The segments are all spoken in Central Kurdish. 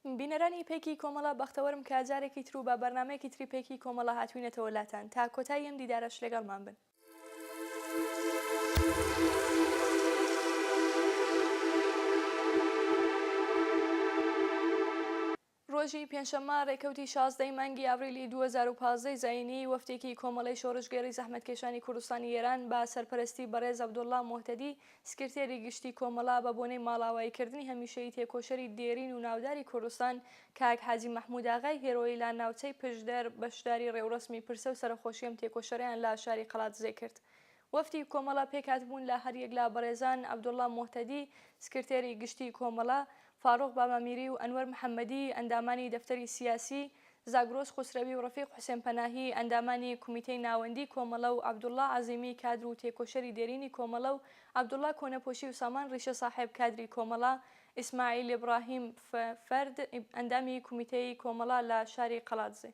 بینەرانی پەیکی کۆمەڵە بەختەوەرم کە جارێکی تر و بە بەرنامەیەکی تری پەیکی کۆمەڵە هاتوینەتەوە لاتان تا کۆتایی ئەم دیدارەش لەگەڵمان بن. ڕۆژی پێنجشەممە ڕێکەوتی 16 ی مانگی ئاڤریلی 2015 ی زایینی وەفدێکی کۆمەڵەی شۆڕشگێڕی زەحمەتکێشانی کوردستانی ئێران بە سەرپەرستی بەڕێز عەبدوڵڵا موهتەدی سکرتێری گشتی کۆمەڵە بە بۆنەی ماڵئاوایی کردنی هەمیشەیی تێکۆشەری دێرین و ناوداری کوردستان کاک حاجی مەحمووداغای هێرۆیی لە ناوچەی پشدەر بەشداری ڕێوڕەسمی پرسە و سەرەخۆشی ئەم تێکۆشەرەیان لە شاری قەڵادزێ کرد. وەفدی کۆمەڵە پێکهاتبوون لە هەریەک لە بەڕێزان عەبدوڵڵا موهتەدی سکرتێری گشتی کۆمەڵە، فاڕوق بابامیری و ئەنوەر محەمەدی ئەندامانی دەفتەری سیاسی، زاگرۆس خوسرەوی و ڕەفیق حوسێن پەناهی ئەندامانی کومیتەی ناوەندی کۆمەڵە و عەبدوڵڵا عەزیمی کادر و تێکۆشەری دێرینی کۆمەڵە و عەبدوڵڵا کۆنەپۆشی و سامان ڕیشە ساحێب کادری کۆمەڵە، ئیسماعیل ئیبڕاهیم فەرد ئەندامی کومیتەی کۆمەڵە لە شاری قەڵادزێ.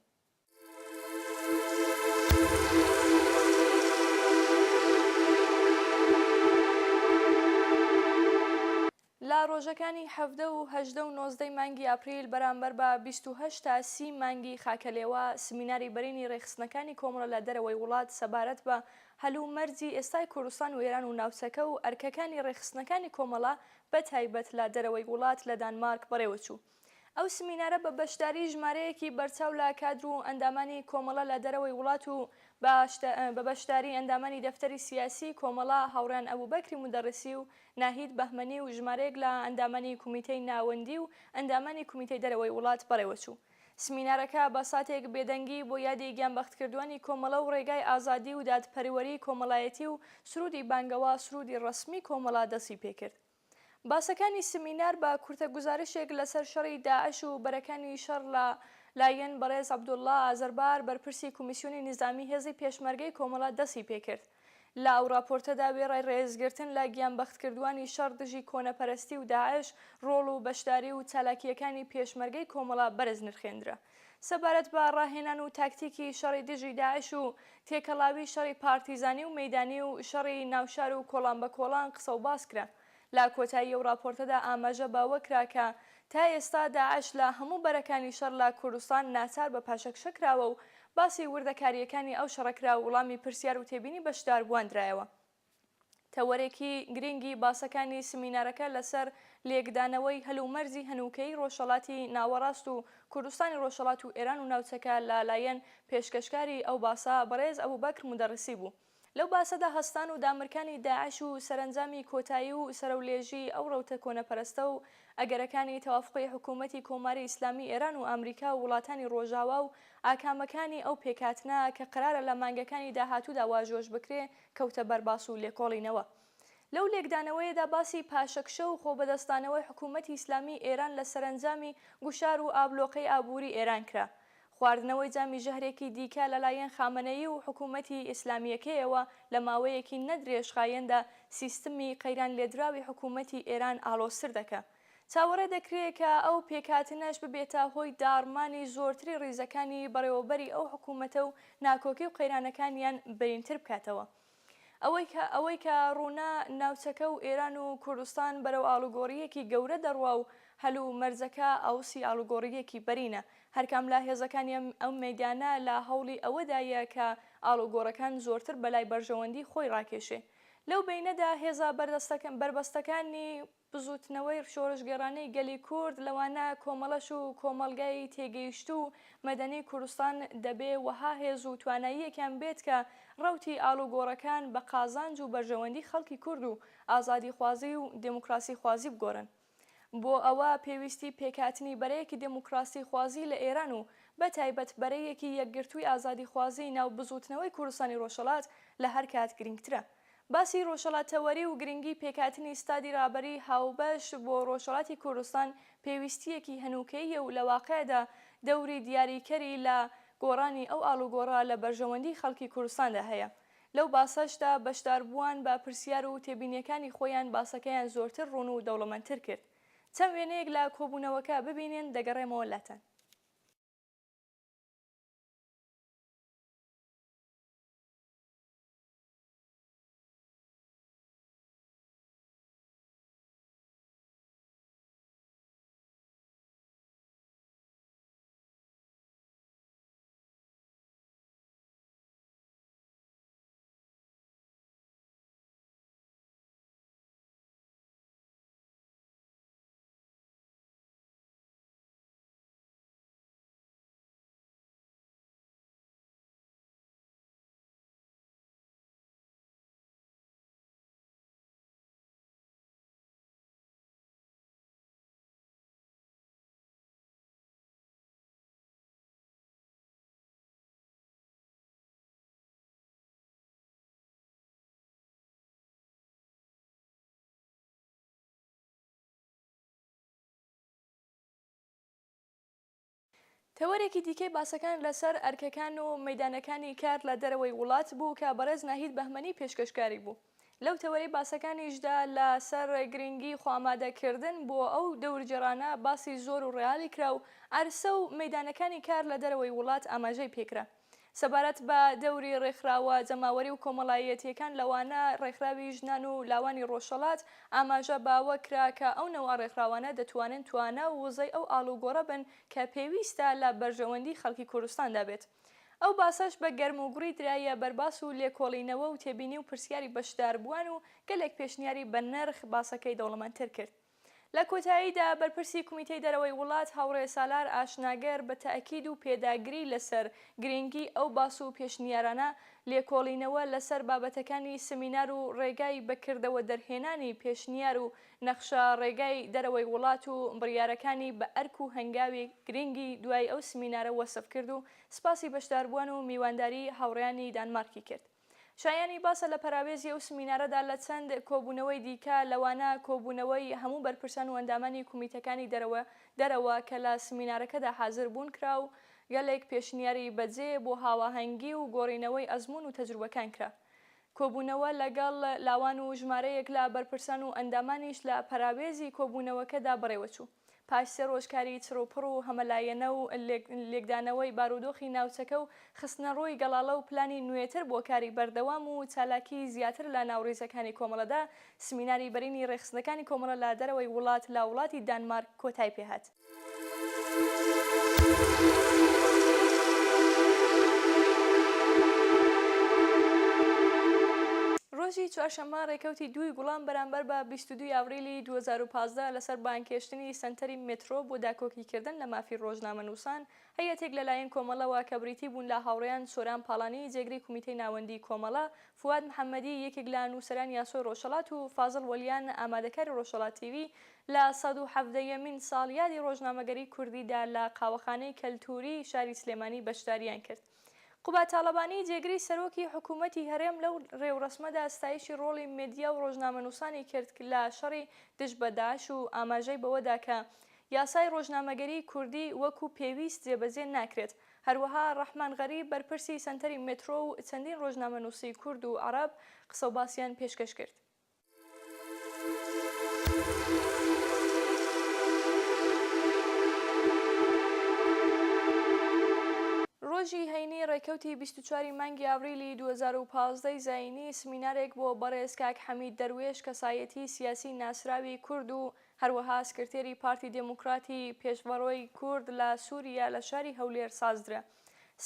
لە ڕۆژەکانی 17 و 18 و 19 ی مانگی ئاپریل بەرامبەر بە 28 تا 30 مانگی خاکەلێوە سمیناری بەرینی ڕێکخستنەکانی کۆمەڵە لە دەرەوەی وڵات سەبارەت بە هەل و مەرجی ئێستای کوردستان و ئێران و ناوچەکە و ئەرکەکانی ڕێکخستنەکانی کۆمەڵە بە تایبەت لە دەرەوەی وڵات لە دانمارک بەڕێوەچوو. ئەو سمینارە بە بەشداریی ژمارەیەکی بەرچاو لە کادر و ئەندامانی کۆمەڵە لە دەرەوەی وڵات و بە بەشداریی ئەندامانی دەفتەری سیاسیی کۆمەڵە هاوڕێیان ئەبوبەکری مودەڕیسی و ناهید بەهمەنی و ژمارەیەک لە ئەندامانی کومیتەی ناوەندی و ئەندامانی کومیتەی دەرەوەی وڵات بەڕێوەچوو. سمینارەکە بە ساتێک بێدەنگی بۆ یادی گیانبەختکردووانی کۆمەڵە و ڕێگای ئازادی و دادپەروەریی کۆمەڵایەتی و سروودی بانگەوا سروودی ڕەسمی کۆمەڵە دەستی پێکرد. باسەکانی سمینار بە کورتە گوزارشێک لەسەر شەڕی داعش و بەرەکانی شەڕ لە لایەن بەڕێز عەبدوڵڵا ئازەربار بەرپرسی کومیسیۆنی نیزامی هێزی پێشمەرگەی کۆمەڵە دەستی پێکرد. لە ئەو ڕاپۆرتەدا وێڕای ڕێزگرتن لە گیانبەختکردووانی شەڕ دژی کۆنەپەرستی و داعش، ڕۆڵ و بەشداری و چالاکییەکانی پێشمەرگەی کۆمەڵە بەرز نرخێندرا. سەبارەت بە ڕاهێنان و تاکتیکی شەڕی دژی داعش و تێکەڵاوی شەڕی پارتیزانی و مەیدانی و شەڕی ناوشار و کۆڵان بە کۆڵان قسە و باس کرا. لە کۆتایی ئەو ڕاپۆرتەدا ئاماژە بەوە کرا کە تا ئێستا داعش لە هەموو بەرەکانی شەڕ لە کوردستان ناچار بە پاشەکشە کراوە و باسی وردەکارییەکانی ئەو شەڕە کرا و وڵامی پرسیار و تێبینی بەشداربووان درایەوە. تەوەرێکی گرینگی باسەکانی سمینارەکە لەسەر لێکدانەوەی هەلومەرجی هەنووکەیی ڕۆژهەڵاتی ناوەڕاست و کوردستانی ڕۆژهەڵات و ئێران و ناوچەکە لە لایەن پێشکەشکاری ئەو باسە بەڕێز ئەبوبەکر مودەڕیسی بوو. لەو باسەدا هەستان و دامرکانی داعش و سەرەنجامی کۆتایی و سەرەولێژی ئەو ڕەوتە کۆنەپەرستە و ئەگەرەکانی تەوافقی حکوومەتی کۆماری ئیسلامی ئێران و ئامریکا و وڵاتانی ڕۆژاوا و ئاکامەکانی ئەو پێکهاتنە کە قەرارە لە مانگەکانی داهاتوودا واژۆش بکرێ کەوتە بەر باس و لێکۆڵینەوە. لەو لێکدانەوەیەدا باسی پاشەکشە و خۆبەدەستدانەوەی حکوومەتی ئیسلامیی ئێران لە سەرەنجامی گوشار و ئابلۆقەی ئابووری ئێران کرا. خواردنەوەی جامی ژەهرێکی دیکە لە لایەن خامەنەیی و حکوومەتی ئیسلامییەکەیەوە لە ماوەیەکی نە درێژخایەندا سیستمی قەیران لێدراوی حکوومەتی ئێران ئاڵۆزتر دەکا. چاوەڕێ دەکرێ کە ئەو پێکهاتنەش ببێتە هۆی داڕمانی زۆرتری ڕیزەکانی بەڕێوەبەری ئەو حکوومەتە و ناکۆکی و قەیرانەکانیان بەرینتر بکاتەوە. ئەوەی کە ئەوەی کە ڕوونە ناوچەکە و ئێران و کوردستان بەرەو ئاڵوگۆڕییەکی گەورە دەڕوا و هەل و مەرجەکە ئاوسی ئاڵوگۆڕییەکی بەرینە. هەرکام لە هێزەکانی ئەم ئەم مەیدانە لە هەوڵی ئەوەدایە کە ئاڵوگۆڕەکان زۆرتر بەلای بەرژەوەندی خۆی ڕاکێشێ. لەو بەینەدا هێزە بەردەستەکە بەربەستەکانی بزووتنەوەی شۆڕشگێڕانەی گەلی کورد، لەوانە کۆمەڵەش و کۆمەڵگای تێگەیشتوو و مەدەنی کوردستان دەبێ وەها هێز و تواناییەکیان بێت کە ڕەوتی ئاڵوگۆڕەکان بە قازانج و بەرژەوەندی خەڵکی کورد و ئازادیخوازی و دێموکراسیخوازی بگۆڕن. بۆ ئەوە پێویستی پێکهاتنی بەرەیەکی دێموکراسیخوازی لە ئێران و بە تایبەت بەرەیەکی یەکگرتووی ئازادیخوازی ناو بزووتنەوەی کوردستانی ڕۆژهەڵات لە هەر کات گرینگترە. باسی ڕۆژهەڵاتتەوەری و گرنگی پێکهاتنی ستادی ڕابەری هاوبەش بۆ ڕۆژهەڵاتی کوردستان پێویستییەکی هەنووکەییە و لە واقعدا دەوری دیاریکەری لە گۆڕانی ئەو ئاڵوگۆڕە لە بەرژەوەندی خەڵکی کوردستاندا هەیە. لەو باسەشدا بەشداربووان بە پرسیار و تێبینییەکانی خۆیان باسەکەیان زۆرتر ڕوون و دەوڵەمەندتر کرد. چەند وێنەیەک لە کۆبوونەوەکە ببینن دەگەڕێمەوە لاتان. تەوەرێکی دیکەی باسەکان لەسەر ئەرکەکان و مەیدانەکانی کار لە دەرەوەی وڵات بوو کە بەڕێز ناهید بەهمەنی پێشکەشکاری بوو. لەو تەوەرەی باسەکانیشدا لە سەر گرنگی خۆئامادەکردن بۆ ئەو دەورگێڕانە باسی زۆر و ڕەالی کرا و عەرسە و مەیدانەکانی کار لە دەرەوەی وڵات ئاماژەی پێکرا. سەبارەت بە دەوری ڕێکخراوە جەماوەری و کۆمەڵایەتییەکان لەوانە ڕێکخراوی ژنان و لاوانی ڕۆژهەڵات ئاماژە بەوە کرا کە ئەو نەوعە ڕێکخراوانە دەتوانن توانا و وزەی ئەو ئاڵوگۆڕە بن کە پێویستە لە بەرژەوەندی خەڵکی کوردستاندا بێت. ئەو باسەش بە گەرموگوڕی درایە بەرباس و لێکۆڵینەوە و تێبینی و پرسیاری بەشداربووان و گەلێک پێشنیاری بەنرخ باسەکەی دەوڵەمەندتر کرد. لە کۆتاییدا بەرپرسی کومیتەی دەرەوەی وڵات هاوڕێ سالار ئاشناگەر بە تەئکید و پێداگری لە سەر گرینگی ئەو باس و پێشنیارانە لێکۆڵینەوە لە سەر بابەتەکانی سمینار و ڕێگای بە کردەوە دەرهێنانی پێشنیار و نەخشە ڕێگای دەرەوەی وڵات و بڕیارەکانی بە ئەرک و هەنگاوی گرینگی دوای ئەو سمینارە وەسف کرد و سپاسی بەشداربووان و میوانداری هاوڕێیانی دانمارکی کرد. شایانی باسە لە پەراوێزی ئەو سمینارەدا لە چەند کۆبوونەوەی دیکە لەوانە کۆبوونەوەی هەموو بەرپرسان و ئەندامانی کومیتەکانی دەرەوە دەرەوە کە لە سمینارەکەدا حازر بوون کرا و گەلێک پێشنیاری بەجێ بۆ هاواهەنگی و گۆڕینەوەی ئەزموون و تەجروبەکان کرا. کۆبوونەوە لەگەڵ لاوان و ژمارەیەک لە بەرپرسان و ئەندامانیش لە پەراوێزی کۆبوونەوەکەدا بەڕێوەچوو. پاش سێ ڕۆژ کاری چڕوپڕ و هەمەلایەنە و لێکدانەوەی بارودۆخی ناوچەکە و خستنەڕووی گەڵاڵە و پلانی نوێتر بۆ کاری بەردەوام و چالاکیی زیاتر لە ناو ڕیزەکانی کۆمەڵەدا، سمیناری بەرینی ڕێکخستنەکانی کۆمەڵە لە دەرەوەی وڵات لە وڵاتی دانمارک کۆتای پێهات. ڕۆژی چوارشەممە ڕێکەوتی دووی گوڵان بەرامبەر بە 22 ئاوریلی 2015 لەسەر بانگهێشتنی سەنتەری مێترۆ بۆ داکۆکیکردن لە مافی ڕۆژنامەنووسان هەیئەتێک لەلایەن کۆمەڵەوە کە بریتی بوون لە هاوڕێیان سۆران پاڵانی جێگری کومیتەی ناوەندی کۆمەڵە، فواد محەمەدی یەکێک لە نووسەرانی ئاسۆی ڕۆژهەڵات و فازڵ وەلیان ئامادەکاری ڕۆژهەڵات تیڤی لە 117 یەمین ساڵیادی ڕۆژنامەگەری کوردیدا لە قاوەخانەی کەلتووری شاری سلێمانی بەشداریان کرد. قوباد تاڵەبانی جێگری سەرۆکی حکوومەتی هەرێم لەو ڕێوڕەسمەدا ستایشی ڕۆڵی مێدیا و ڕۆژنامەنووسانی کرد لە شەڕی دژ بە داعش و ئاماژەی بەوەدا کە یاسای ڕۆژنامەگەریی کوردی وەکو پێویست جێبەجێ ناکرێت. هەروەها ڕەحمان غەریب بەرپرسی سەنتەری مێترۆ و چەندین ڕۆژنامەنووسی کورد و عەڕەب قسەوباسیان پێشکەش کرد. ڕۆژی هەینی ڕێکەوتی 24 ی مانگی ئاوریلی 2015 ی زایینی سمینارێک بۆ بەڕێز کاک حەمید دەروێش کەسایەتی سیاسی ناسراوی کورد و هەروەها سکرتێری پارتی دێموکراتی پێشڤەڕۆی کورد لە سووریە لە شاری هەولێر سازدرا.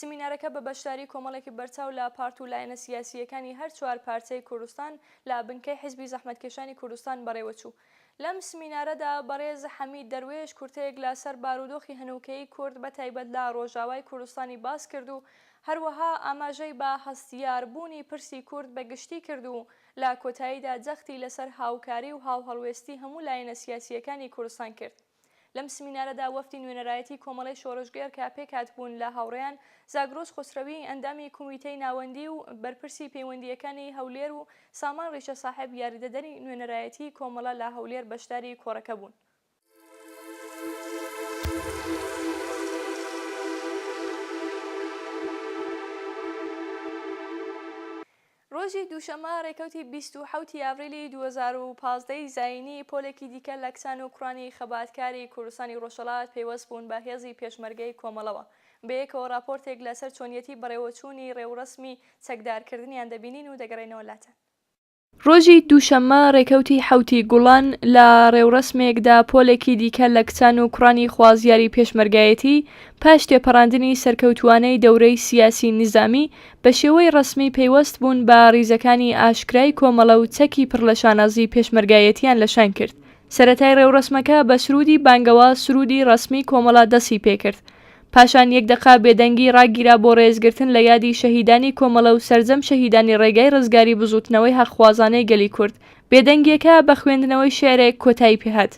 سمینارەکە بە بەشداری کۆمەڵێکی بەرچاو لە پارت و لایەنە سیاسییەکانی هەر چوار پارچەی کوردستان لە بنکەی حیزبی زەحمەتکێشانی کوردستان بەڕێوەچوو. لەم سمینارەدا بەڕێز حەمید دەروێش کورتەیەک لە سەر بارودۆخی هەنووکەیی کورد بە تایبەت لە ڕۆژاوای کوردستانی باس کرد و هەروەها ئاماژەی بە هەستیار بوونی پرسی کورد بە گشتی کرد و لە کۆتاییدا جەختی لەسەر هاوکاری و هاوهەڵوێستی هەموو لایەنە سیاسییەکانی کوردستان کرد. لەم سمینارەدا وەفدی نوێنەرایەتی کۆمەڵەی شۆڕشگێڕ کە پێکهاتبوون لە هاوڕێیان زاگرۆس خوسرەوی ئەندامی کومیتەی ناوەندی و بەرپرسی پەیوەندییەکانی هەولێر و سامان ڕیشە ساحێب یاریدەدەری نوێنەرایەتی کۆمەڵە لە هەولێر بەشداری کۆڕەکە بوون. ڕۆژی دووشەممە ڕێکەوتی 27 ی ئاڤریلی 2015 ی زایینی پۆلێکی دیکە لە کچان و کوڕانی خەباتکاری کوردستانی ڕۆژهەڵات پەیوەست بوون بە هێزی پێشمەرگەی کۆمەڵەوە. بەیەکەوە ڕاپۆرتێک لەسەر چۆنیەتی بەڕێوەچوونی ڕێوڕەسمی چەکدارکردنیان دەبینین و دەگەڕێینەوە لاتان. ڕۆژی دووشەممە ڕێکەوتی حەوتی گوڵان لە ڕێوڕەسمێکدا پۆلێکی دیکە لە کچان و کوڕانی خوازیاری پێشمەرگایەتی پاش تێپەڕاندنی سەرکەوتووانەی دەورەی سیاسی نیزامی بە شێوەی ڕەسمی پەیوەست بوون بە ڕیزەکانی ئاشکرای کۆمەڵە و چەکی پڕ لە شانازی پێشمەرگایەتیان لە شان کرد. سەرەتای ڕێوڕەسمەکە بە سروودی بانگەواز سروودی ڕەسمی کۆمەڵە دەستی پێکرد. پاشان یەک دەقە بێدەنگی ڕاگیرا بۆ ڕێزگرتن لە یادی شەهیدانی کۆمەڵە و سەرجەم شەهیدانی ڕێگای ڕزگاری بزووتنەوەی هەقخوازانەی گەلی کورد. بێدەنگییەکە بە خوێندنەوەی شیعرێک کۆتایی پێهات.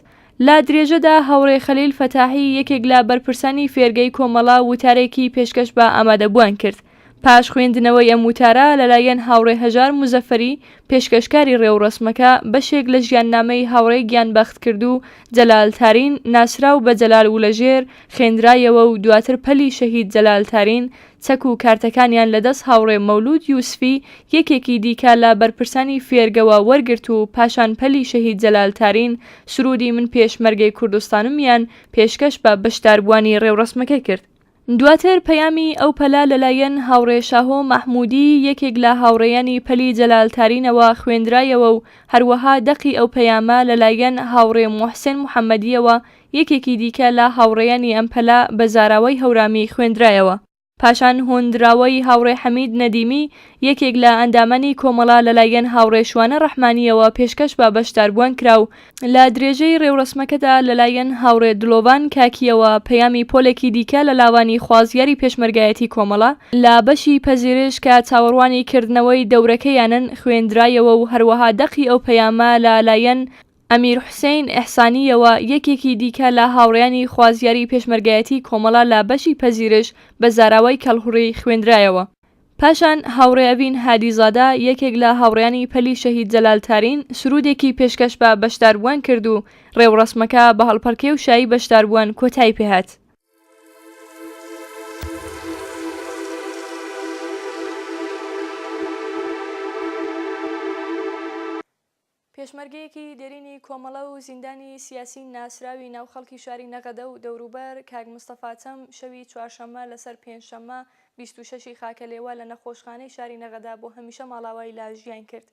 لە درێژەدا هاوڕێ خەلیل فەتاحی یەکێک لە بەرپرسانی فێرگەی کۆمەڵە وتارێکی پێشکەش بە ئامادەبووان کرد. پاش خوێندنەوەی ئەم وتارە لەلایەن هاوڕێ هەژار موزەفەری پێشکەشکاری ڕێوڕەسمەکە، بەشێک لە ژیاننامەی هاوڕێی گیانبەختکردوو جەلال تارین ناسراو بە جەلال ولەژێر خوێندرایەوە و دواتر پەلی شەهید جەلال تارین چەک و کارتەکانیان لە دەست هاوڕێ مەولوود یوسفی یەکێکی دیکە لە بەرپرسانی فێرگەوە وەرگرت و پاشان پەلی شەهید جەلال تارین سروودی من پێشمەرگەی کوردستانم یان پێشکەش بە بەشداربووانی ڕێوڕەسمەکە کرد. دواتر پەیامی ئەو پەلە لەلایەن هاوڕێ شاهۆ مەحموودی یەکێک لە هاوڕێیانی پەلی جەلال تارینەوە خوێندرایەوە و هەروەها دەقی ئەو پەیامە لەلایەن هاوڕێ موحسێن محەممەدییەوە یەکێکی دیکە لە هاوڕێیانی ئەم پەلە بە زاراوەی هەورامی خوێندرایەوە. پاشان هۆندراوەی هاوڕێ حەمید نەدیمی، یەکێک لە ئەندامانی کۆمەڵە لەلایەن هاوڕێ شوانە ڕەحمانییەوە پێشکەش بە بەشداربووان کرا و لە درێژەی ڕێوڕەسمەکەدا لەلایەن هاوڕێ دلۆڤان کاکییەوە پەیامی پۆلێکی دیکە لە لاوانی خوازیاری پێشمەرگایەتی کۆمەڵە لە بەشی پەزیرش کە چاوەڕوانی کردنەوەی دەورەکەیانن خوێندرایەوە و هەروەها دەقی ئەو پەیامە لە لایەن ئەمیر حوسەین ئیحسانییەوە یەکێکی دیکە لە هاوڕێیانی خوازیاری پێشمەرگایەتی کۆمەڵە لە بەشی پەزیرش بە زاراوەی کەڵهوڕی خوێندرایەوە. پاشان هاوڕێ ئەڤین هادیزادە یەکێک لە هاوڕێیانی پەلی شەهید جەلال تارین سروودێکی پێشکەش بە بەشداربووان کرد و ڕێوڕەسمەکە بە هەڵپەڕکێ و شایی بەشداربووان کۆتایی پێهات. پێشمەرگەیەکی دێرینی کۆمەڵە و زیندانی سیاسی ناسراوی ناو خەڵکی شاری نەغەدە و دەوروبەر، کاک مستەفا چەم، شەوی چوارشەممە لەسەر پێنجشەممە 26 ی خاکەلێوە لە نەخۆشخانەی شاری نەغەدە بۆ هەمیشە ماڵاوای لە ژیان کرد.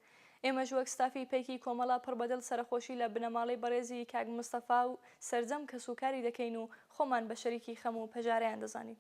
ئێمەش وەک ستافی پەیکی کۆمەڵە پڕ بەدڵ سەرەخۆشی لە بنەماڵەی بەڕێزی کاک مستەفا و سەرجەم کەسوکاری دەکەین و خۆمان بە شەریکی خەم و پەژارەیان دەزانین.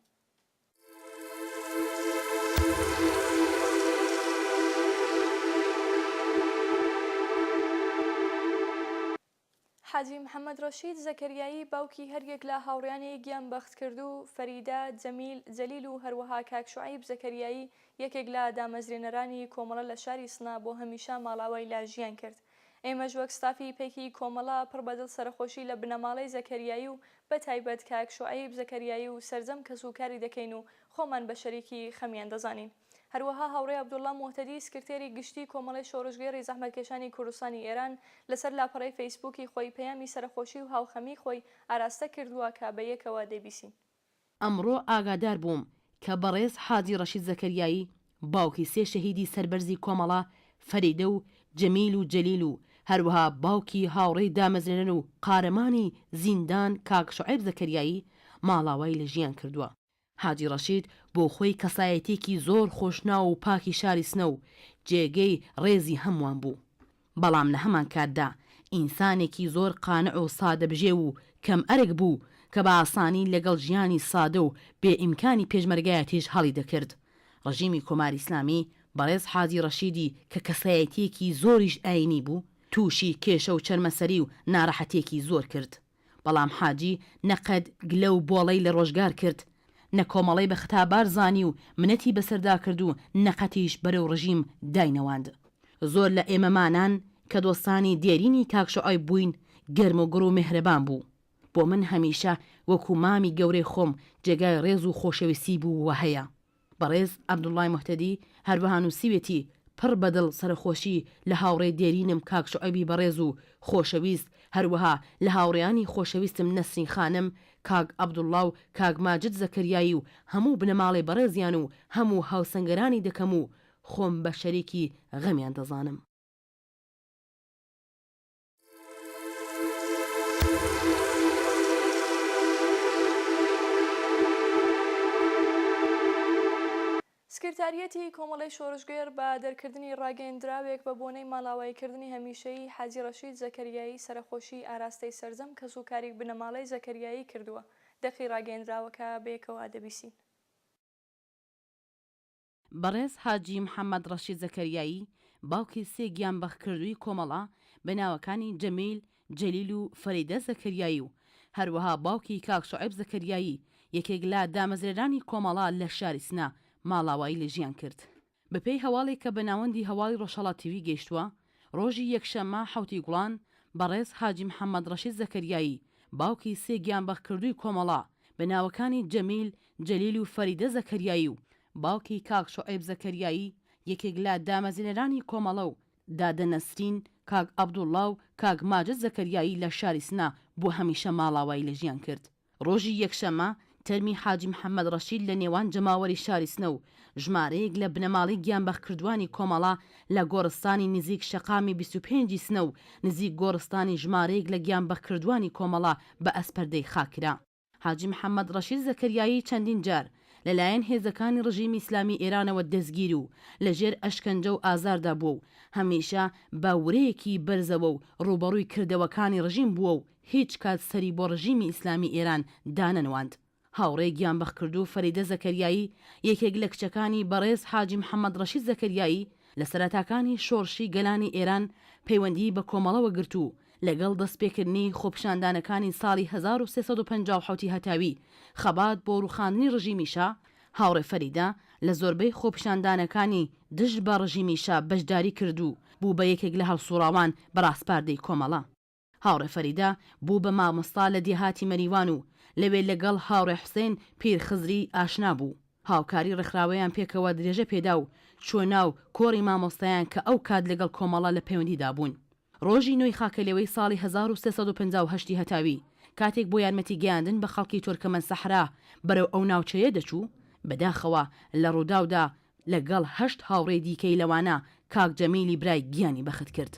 حاجی محەمەد ڕەشید زەکەریایی باوکی هەریەک لە هاوڕێیانی گیانبەختکردوو فەریدە جەمیل جەلیل و هەروەها کاک شوعەیب زەکەریایی یەکێک لە دامەزرێنەرانی کۆمەڵە لە شاری سنە بۆ هەمیشە ماڵاوای لە ژیان کرد. ئێمەش وەک ستافی پەیکی کۆمەڵە پڕ بە دڵ سەرەخۆشی لە بنەماڵەی زەکەریایی و بە تایبەت کاک شوعەیب زەکەریایی و سەرجەم کەس و کاری دەکەین و خۆمان بە شەریکی خەمیان دەزانین. هەروەها هاوڕێ عەبدوڵڵا موهتەدی سکرتێری گشتی کۆمەڵەی شۆڕشگێڕی زەحمەتکێشانی کوردستانی ئێران لەسەر لاپەڕەی فەیسبووکی خۆی پەیامی سەرەخۆشی و هاوخەمی خۆی ئاراستە کردووە کە بە یەکەوە دەیبیسین. ئەمڕۆ ئاگادار بووم کە بەڕێز حاجی ڕەشید زەکەریایی باوکی سێ شەهیدی سەربەرزی کۆمەڵە فەریدە و جەمیل و جەلیل و هەروەها باوکی هاوڕێی دامەزرێنەر و قارەمانی زیندان کاک شوعەیب زەکەریایی ماڵاوای لە ژیان کردووە. حاجی ڕەشید بۆ خۆی کەسایەتیەکی زۆر خۆشناو و پاکی شاری سنە و جێگەی ڕێزی هەمووان بوو. بەڵام لە هەمانکاتدا ئینسانێکی زۆر قانع و سادەبژێو و کەم ئەرک بوو کە بە ئاسانی لەگەڵ ژیانی سادە و بێ ئیمکانی پێشمەرگایەتیش هەڵی دەکرد. ڕژیمی کۆماری ئیسلامی بەڕێز حاجی ڕەشیدی کە کەسایەتییەکی زۆریش ئایینی بوو، تووشی کێشە و چەرمەسەری و ناڕەحەتییەکی زۆر کرد. بەڵام حاجی نە قەت گلە و بۆڵەی لە ڕۆژگار کرد، نە کۆمەڵەی بە ختابار زانی و منەتی بەسەردا کرد و نە قەتیش بەرەو ڕژیم داینەواند. زۆر لە ئێمەمانان کە دۆستانی دێرینی کاک شوعەیب بووین، گەرم و گوڕ و مێهرەبان بوو. بۆ من هەمیشە وەکوو مامی گەورەی خۆم جێگای ڕێز و خۆشەویستی بوو و هەیە. بەڕێز عەبدوڵڵای موهتەدی هەروەها نووسیوێتی، پڕ بە دڵ سەرەخۆشی لە هاوڕێی دێرینم کاک شوعەیبی بەڕێز و خۆشەویست، هەروەها لە هاوڕێیانی خۆشەویستم نەسرین خانم، کاک عەبدوڵڵا و کاک ماجد زەکەریایی و هەموو بنەماڵەی بەڕێزیان و هەموو هاوسەنگەرانی دەکەم و خۆم بە شەریکی غەمیان دەزانم. سکرتاریەتی کۆمەڵەی شۆڕشگێڕ بە دەرکردنی ڕاگەیەندراوێک بە بۆنەی ماڵاواییکردنی هەمیشەیی حاجی ڕەشید زەکەریایی سەرەخۆشیی ئاراستەی سەرجەم کەسوکاری بنەماڵەی زەکەریایی کردووە. دەقی ڕاگەیەندراوەکە بەیەکەوە دەبیسین. بەڕێز حاجی محەمەد ڕەشید زەکەریایی، باوکی سێ گیانبەختکردووی کۆمەڵە بە ناوەکانی جەمیل، جەلیل و فەریدە زەکەریایی و هەروەها باوکی کاک شوعەیب زەکەریایی یەکێک لە دامەزرێنەرانی کۆمەڵە لە شاری سنە ماڵاوایی لە ژیان کرد. بەپێی هەواڵێک کە بە ناوەندی هەواڵی ڕۆژهەڵات تیڤی گەیشتووە، ڕۆژی یەکشەممە حەوتی گوڵان، بەڕێز حاجی محەمەد ڕەشید زەکەریایی، باوکی سێ گیانبەختکردووی کۆمەڵە بە ناوەکانی جەمیل، جەلیل و فەریدە زەکەریایی و. باوکی کاک شوعەیب زەکەریایی یەکێک لە دامەزرێنەرانی کۆمەڵە و دادە نەسرین، کاک عەبدوڵڵا و کاک ماجد زەکەریایی لە شاری سنە بۆ هەمیشە ماڵاوایی لە ژیان کرد. ڕۆژی یەکشەممە تەرمی حاجی محەممەد ڕەشید لە نێوان جەماوەری شاری سنە و ژمارەیەک لە بنەماڵەی گیانبەختکردووانی کۆمەڵە لە گۆڕستانی نزیک شەقامی 25 ی سنە و نزیک گۆڕستانی ژمارەیەک لە گیانبەختکردووانی کۆمەڵە بە ئەسپەردەی خاک کرا. حاجی محەممەد ڕەشید زەکەریایی چەندین جار لە لایەن هێزەکانی ڕژیمی ئیسلامی ئێرانەوە دەستگیر و لە ژێر ئەشکەنجە و ئازاردا بووە و هەمیشە بە ورەیەکی بەرزەوە و ڕووبەڕووی کردەوەکانی ڕژیم بووە و هیچ کات سەری بۆ ڕژیمی ئیسلامی ئێران دانەنواند. هاوڕێی گیانبەختکردوو فەریدە زەکەریایی یەکێک لە کچەکانی بەڕێز حاجی محەممەد ڕەشید زەکەریایی لە سەرەتاکانی شۆڕشی گەلانی ئێران پەیوەندیی بە کۆمەڵەوە گرت و لەگەڵ دەستپێکردنی خۆپیشاندانەکانی ساڵی 1357 ی هەتاوی خەبات بۆ ڕووخاندنی ڕژیمی شا، هاوڕێ فەریدە لە زۆربەی خۆپیشاندانەکانی دژ بە ڕژیمی شا بەشداری کرد و بوو بە یەکێک لە هەڵسووڕاوان بە ڕاسپاردەی کۆمەڵە. هاوڕێ فەریدە بوو بە مامۆستا لە دێهاتی مەریوان و لەوێ لەگەڵ هاوڕێ حوسێن پیرخزری ئاشنا بوو. هاوکاری ڕێکخراوەیان پێکەوە درێژە پێدا و چووە ناو کۆڕی مامۆستایان کە ئەو کات لەگەڵ کۆمەڵە لە پەیوەندیدا بوون. ڕۆژی نۆی خاکەلێوەی ساڵی 1358 ی هەتاوی کاتێک بۆ یارمەتی گەیاندن بە خەڵکی تۆرکەمەن سەحرا بەرەو ئەو ناوچەیە دەچوو، بەداخەوە لە ڕووداودا لەگەڵ هەشت هاوڕێی دیکەی لەوانە کاک جەمیلی برای گیانی بەخت کرد.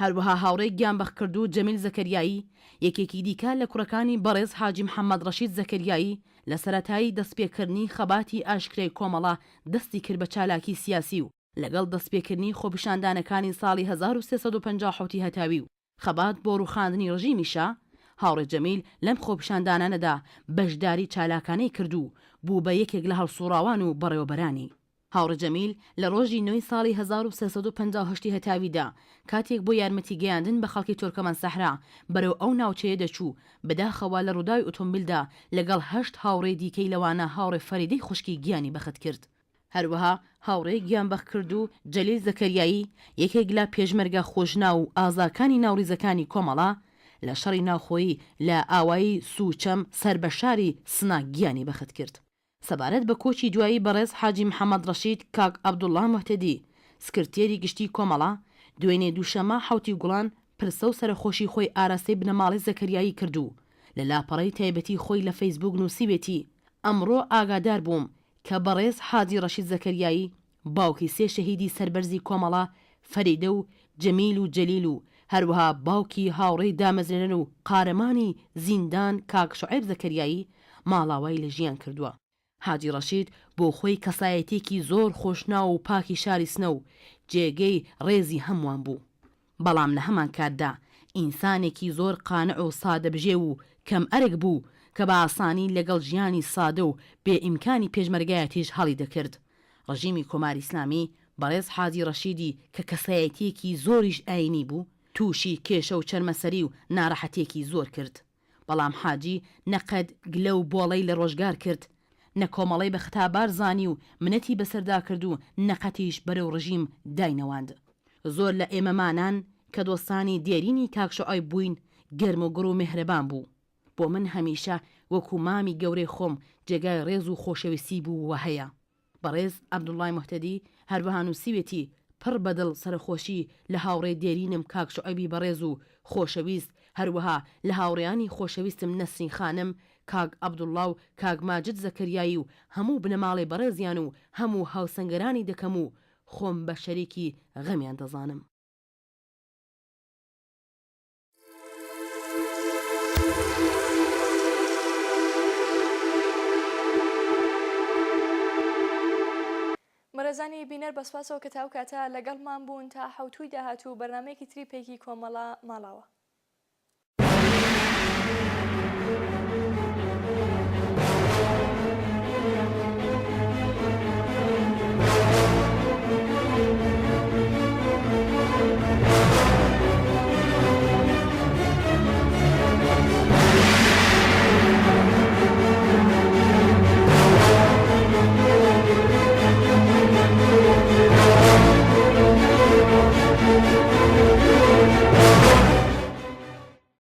هەروەها هاوڕێی گیانبەختکردوو جەمیل زەکەریایی، یەکێکی دیکە لە کوڕەکانی بەڕێز حاجی محەمەد ڕەشید زەکەریایی، لە سەرەتای دەستپێکردنی خەباتی ئاشکرای کۆمەڵە دەستی کرد بە چالاکی سیاسی و لەگەڵ دەستپێکردنی خۆپیشاندانەکانی ساڵی 1357 ی هەتاوی و خەبات بۆ ڕووخاندنی ڕژیمی شا، هاوڕێ جەمیل لەم خۆپیشاندانانەدا بەشداری چالاکانەی کرد و بوو بە یەکێک لە هەڵسووڕاوان و بەڕێوەبەرانی. هاوڕێ جەمیل لە ڕۆژی نۆی ساڵی 1358 ی هەتاویدا کاتێک بۆ یارمەتی گەیاندن بە خەڵکی تۆرکەمەن سەحرا بەرەو ئەو ناوچەیە دەچوو، بەداخەوە لە ڕووداوی ئۆتۆمبیلدا لەگەڵ هەشت هاوڕێی دیکەی لەوانە هاوڕێ فەریدەی خوشکی گیانی بەخت کرد. هەروەها هاوڕێی گیانبەختکردوو جەلیل زەکەریایی یەکێک لە پێشمەرگە خۆشناو و ئازاکانی ناو ڕیزەکانی کۆمەڵە لە شەڕی ناوخۆیی لە ئاوایی سووچەم سەر بە شاری سنە گیانی بەخت کرد. سەبارەت بە کۆچی دوایی بەڕێز حاجی محەمەد ڕەشید کاک عەبدوڵڵا موهتەدی سکرتێری گشتیی کۆمەڵە، دوێنێ دووشەممە حەوتی گوڵان پرسە و سەرەخۆشی خۆی ئاراستەی بنەماڵەی زەکەریایی کرد و لە لاپەڕەی تایبەتی خۆی لە فەیسبووک نووسیوێتی ئەمڕۆ ئاگادار بووم کە بەڕێز حاجی ڕەشید زەکەریایی باوکی سێ شەهیدی سەربەرزی کۆمەڵە فەریدە و جەمیل و جەلیل و هەروەها باوکی هاوڕێی دامەزرێنەر و قارەمانی زیندان کاک شوعەیب زەکەریایی ماڵاوای لە ژیان کردووە. حاجی ڕەشید بۆ خۆی کەسایەتیەکی زۆر خۆشناو و پاکی شاری سنە و جێگەی ڕێزی هەمووان بوو. بەڵام لە هەمانکاتدا ئینسانێکی زۆر قانع و سادەبژێو و کەم ئەرک بوو کە بە ئاسانی لەگەڵ ژیانی سادە و بێ ئیمکانی پێشمەرگایەتیش هەڵی دەکرد. ڕژیمی کۆماری ئیسلامی بەڕێز حاجی ڕەشیدی کە کەسایەتییەکی زۆریش ئایینی بوو، تووشی کێشە و چەرمەسەری و ناڕەحەتییەکی زۆر کرد. بەڵام حاجی نە قەت گلە و بۆڵەی لە ڕۆژگار کرد، نە کۆمەڵەی بە ختابار زانی و منەتی بەسەردا کرد و نە قەتیش بەرەو ڕژیم داینەواند. زۆر لە ئێمەمانان کە دۆستانی دێرینی کاک شوعەیب بووین، گەرم و گوڕ و مێهرەبان بوو. بۆ من هەمیشە وەکوو مامی گەورەی خۆم جێگای ڕێز و خۆشەویستی بوو و هەیە. بەڕێز عەبدوڵڵای موهتەدی هەروەها نووسیوێتی، پڕ بە دڵ سەرەخۆشی لە هاوڕێی دێرینم کاک شوعەیبی بەڕێز و خۆشەویست، هەروەها لە هاوڕێیانی خۆشەویستم نەسرین خانم، کاک عەبدوڵڵا و کاک ماجد زەکەریایی و هەموو بنەماڵەی بەڕێزیان و هەموو هاوسەنگەرانی دەکەم و خۆم بە شەریکی غەمیان دەزانم. بەڕێزانی بینەر بە سوپاسەوە کە تا ئەو کاتە لەگەڵمان بوون تا حەوتووی داهاتوو بەرنامەیەکی تری پەیکی کۆمەڵە ماڵاوا.